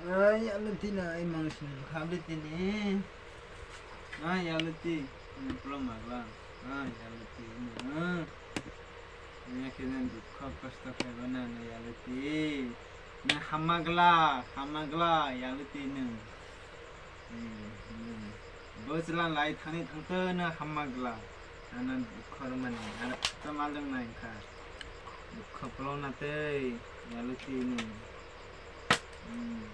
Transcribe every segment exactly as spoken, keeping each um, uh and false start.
Ai, yalo tini, ai, mang sini khabli tini. Ai, yalo ti, ni pulo magla. Ai, yalo ti, ni, ah. Ni khe ni dukha kosto khaibana ni yalo ti. Ni hamagla, hamagla, yalo ti ni. Hmm, hmm. Bwsla lai thani thangto no hamagla. Ano dukha rwmani, ano khato malwng nai kha. Dukha pulo na tei, yalo ti ni. Hmm.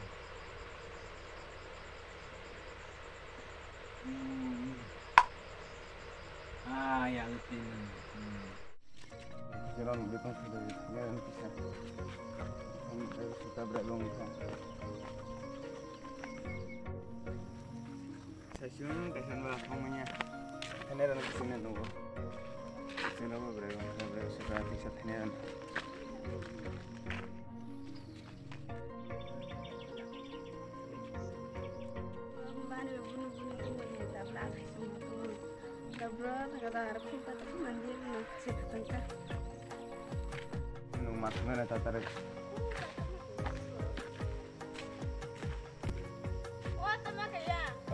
Hmm. Ah, ya, letih, hmm. Kira nunggu tong sudah, ya, nanti saya. Ini saya suka berat dong, saya. Saya cuma kasih nambah ngomongnya. Ini ada nanti sini nunggu. Sini nunggu berat dong, saya berat suka nanti saya tanya.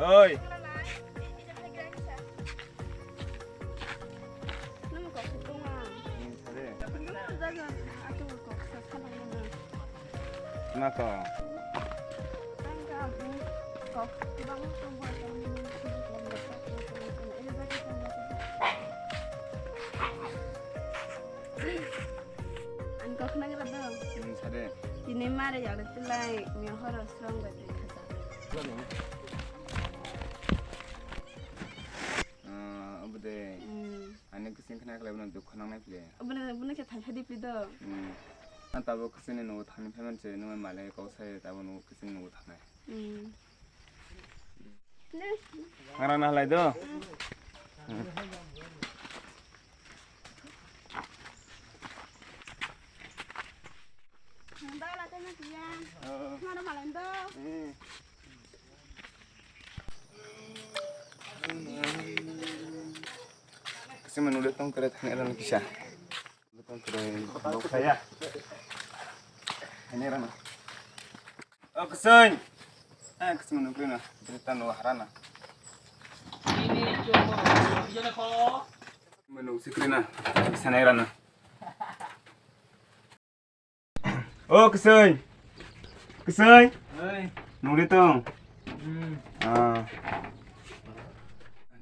Oi. Nang kok se tongo. Hmm, sare. Nang jaga atu kok sa sa nang nang. Ma ko. Nang ka bu kok bang tongo. Ang kok nang ra dong. Hmm, sare. Tini mare ya le tulai mi horo srong ba te khata. Ah, obo de. Hmm. Ani kwchwng khna khlai bono dukha nangnai phle. Obono, bono khe thaisa di pli do. Hmm. Ang tabuk kwchwngni nugo thani phaiman se, nwng malai kok sai tabuk nugo kwchwng nugo thanai. Hmm. Ngarana halai do. Hmm. Nang dala tena kiya. Oh. Ngaro malai do. Hmm. Kasi manulai tong kere thani ran kisa. Tong kere tong kaya. Thani ran. O kasing. Eh, kasi manulai na. Berita no harana. Manu sikrina. Sana ran. O Kwsoi. Kwsoi. Oi. Nungri tong. Hmm. Ah.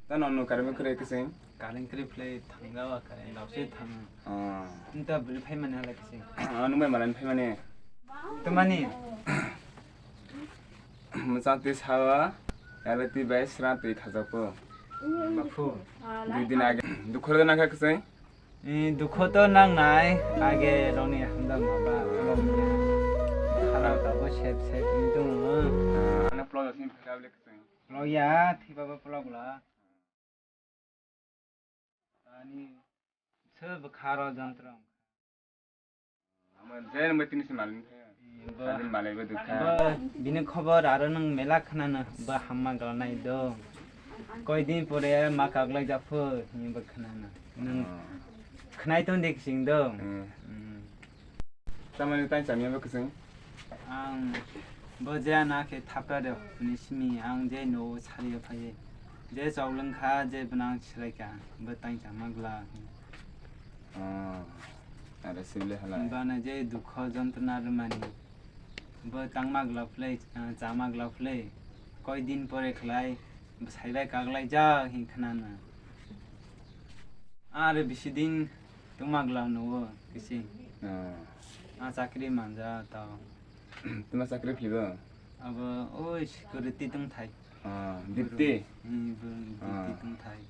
Tano no karmi kre Kwsoi. Kareng kre play thangga wa kareng dapse thang. Ah. Nta bri phai mane hala Kwsoi. Ah, nung bai malan phai mane. Tamani. Mwchang twi sawa, yalo twi bai sra twi khajak po. Baphu. Dui din age. Dukhor da nangkha Kwsoi. Ni dukho to nangnai, age roni hamda maba, abo mya. Khara ka bo sep sep ni dong. Ano plog asini phela bole Kwsoi. Plog ya, thi baba plog la. Ani se bwkharo jontro. Amo je nang bai tini se malin khe. Bo, malai bai dukha. Bo bini khobor aro nang mela khnana, bo hamma galnai do. Koi din pore ma kaglai japho, ni bo khnana. Nang khnai ton dik sing do. Hmm. Hmm. Tamani tai chamya bo Kwsoi. Ang bo je na khe thapra de, ni simi ang je no sari phai. Je chok lwngkha, je bwnang sraika, bo tang chama gla. Ah, aro sibile halai. Bana je dukho jontona rwmani. Bo tangma gla phlai, ah, chama gla phlai. Koi din pore khlai, bwsai bai kaglai ja hin khnana. Are bisi din tongma gla nugo kisi. Ah. Ah, chakri manja tao. Tuma chakri phibo? Abo oi security tongthai. Ah, duty? Hmm, bo duty tongthai.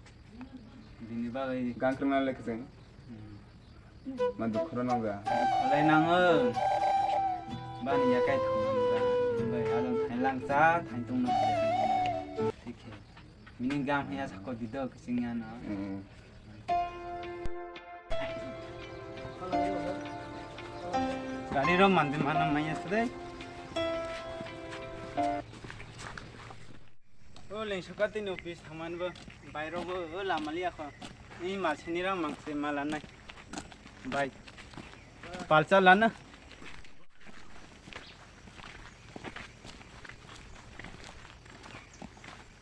Bini bagwi. Gang krwngna le kwchwng? Hmm. Ma dukhoro nangja? Kholai nango. Bani yakai thangmani ba. Bai alon thainlang cha, thaintong no. Thik he. Bini gam haya sako dido kwchwng ya no. Hmm. Gari rok mandi mana maya sre. O leng sokati no office thaman bo bai rok bo o lama liya kho. Ni mal sini rang mang se mala nai. Bai. Palcha lana.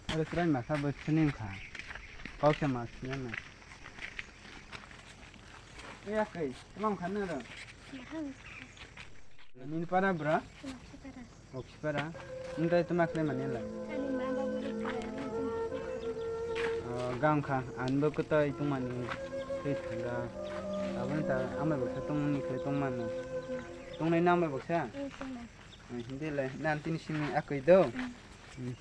Aro kwrai masa bo sini wngkha. Kok se mas sini na. Iya kai, tamam khan na ro. Nini para bra? Oksipara. Ntai tama khlai mani la. Ani ma babu ri khlai. Oh, gam kha, an bo kotoi tongmani tei thanga. Aboni ta amai baksa tongmani khlai tongmano. Tongnai na amai baksa? Eh, tongnai. Eh, hindi le, nan tini simi akoi do. Hmm.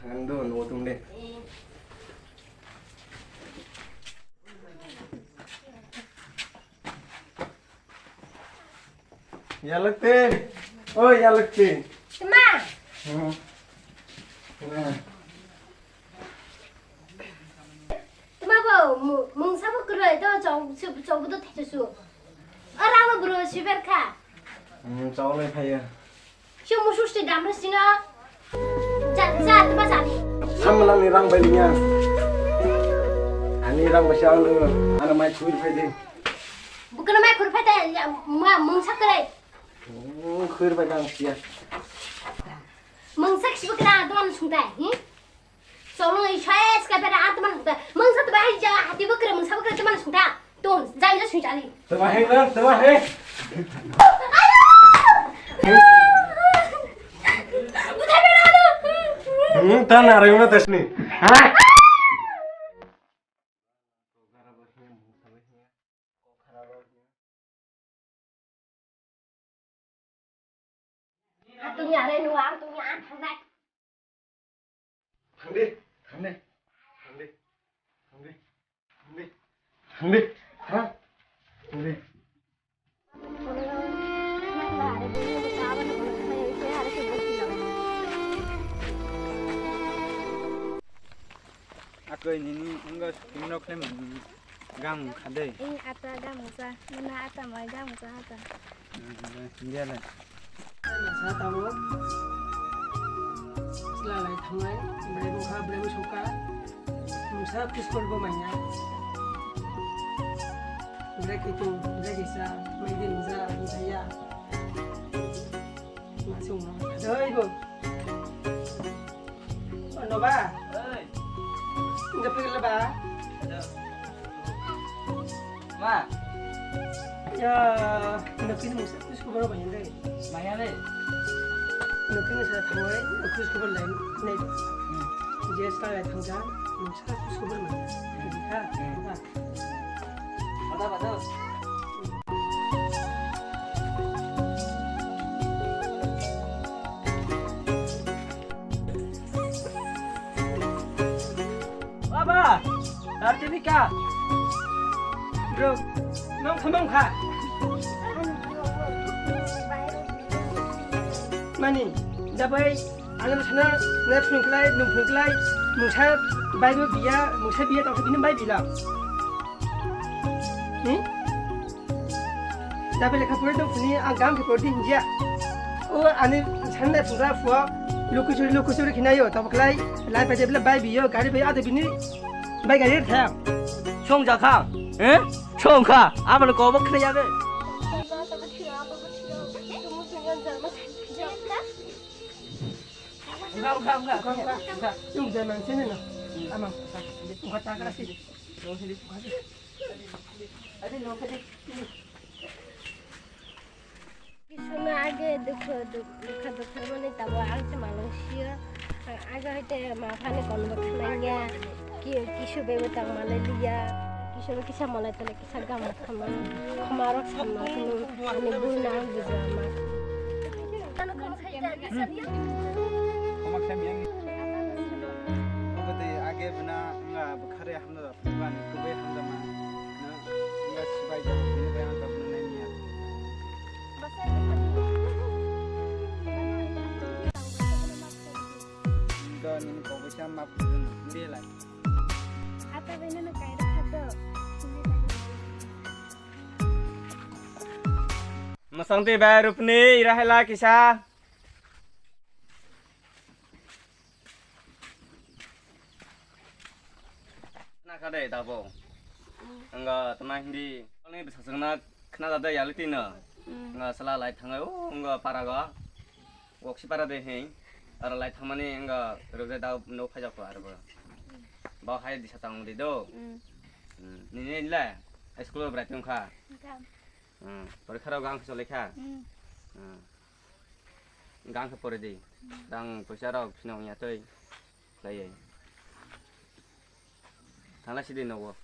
Thangdo, no tong de. Yalakte. Oh, yalakte. Tma. Hmm. Tma. Tma bo, mu-, mungsa bo kwrwi, to chong, chong, chong bo to thaisu. Ora bo bro, siber kha. Hmm, chong le phaiya. Sio musu ste dam sino. Ja, ja, tma ja. Samlani rang bai niya. Ani rang bai sa anu, ana mai khui phai de. Bukana mai khui phai de, ya, ma, mungsa kwrwi. Hmm, khui phai dang sia. Mungsa kisi bukana, tma sungta, hi? Solo ni saya sekali pada ah teman kita. Mangsa tu bahaya, hati bukra, mangsa bukra teman sudah. Tun, jangan sudah cari. Teman hai, teman hai. Bukan berada. Hmm, tan hari mana tes ni? Hah? Atungni are nua, atungni a thangnai. Thangdi, thangdi, thangdi, thangdi, thangdi, thangdi, ha? Thangdi. Akoi nini wngkha sukhi nok khe gam kha de. Ing ata gam wngkha, nuna ata mai gam wngkha ata. India le. Sa tamo. Sila lai thangnai, brai bukha, brai busuka. Mungsa piskol bo manya. Brai kitu, brai kisa, mai din ja, ja ya. Masuk no. Doi bo. Ano ba? Oi. Enggak pergi lah, ba? Ada. Ma. Ya, enggak kini musa, terus kubur apa yang deh? Maya le. Enggak kini saya tahu ya, terus kubur lain, nih. Hmm. Dia setelah datang kan, musa terus kubur mana? Hmm. Jadi, ha, hmm. Apa? Baba, Artemika. Bro, nong khamang kha. Mani, dabai. Ano sana, na phunklai, nung phunklai, mungsa bai bo biya, mungsa biya tangsa bini bai bila. Hmm? Dabe lekha pore dong phuni, ang gam khe pore di hinjia. O ani sana phungra phua, luku churi, luku churi khinayo, tabo klai, lai pai jebla bai biyo, gari bai ado bini bai gari thang. Song jakha, eh? Song kha, abalo kobo khnayabe. Wngkha, wngkha, wngkha, wngkha, wngkha. Chwng je mang sini no. Amang. Wngkha ta kala si. Nong sini. Adi nong sini. Kisuna age dukha, duk-, dukha, dukha mani tabo ang se malung sio. Age hoite ma phani kon bo khnanya. Ki-, kisu bebo tang male liya. Kisu kisa male tole. Sagam khama, khama rok sama kunu, ani bul na ang bijama. Khama khem yang. Ogo de age buna nga bukhare hamda da phuban kubai hamda ma. Na nga sibai ja bini bai hamda buna nai niya. Da nini kobai sa map belai. Ata bini no kaira khato. Masang twi bai Rupni ira hai la kisa. Na kha dai dabo. Ang tama hindi. Ani bwsajwk na Khna da de yali tino. Hmm. Nga sala lai thangai o nga para go. Woksi para de hei. Ara lai thangmani nga rugre da no phai jako arbo. Ba hai disa tang di do. Hmm. Hmm. Nini la school bra tong kha. Kam. Hmm. Porikha rok gang chole kha. Hmm. Hmm. Gang khe pore di. Rang poisa rok phino ya tei. Khlaiwi. Thangla sidi nogo.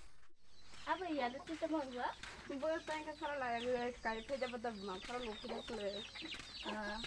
Abo ya luti tamo iwa. Bo tang ka khara la kai phai da bada ma khara lo phai da kule. Ah.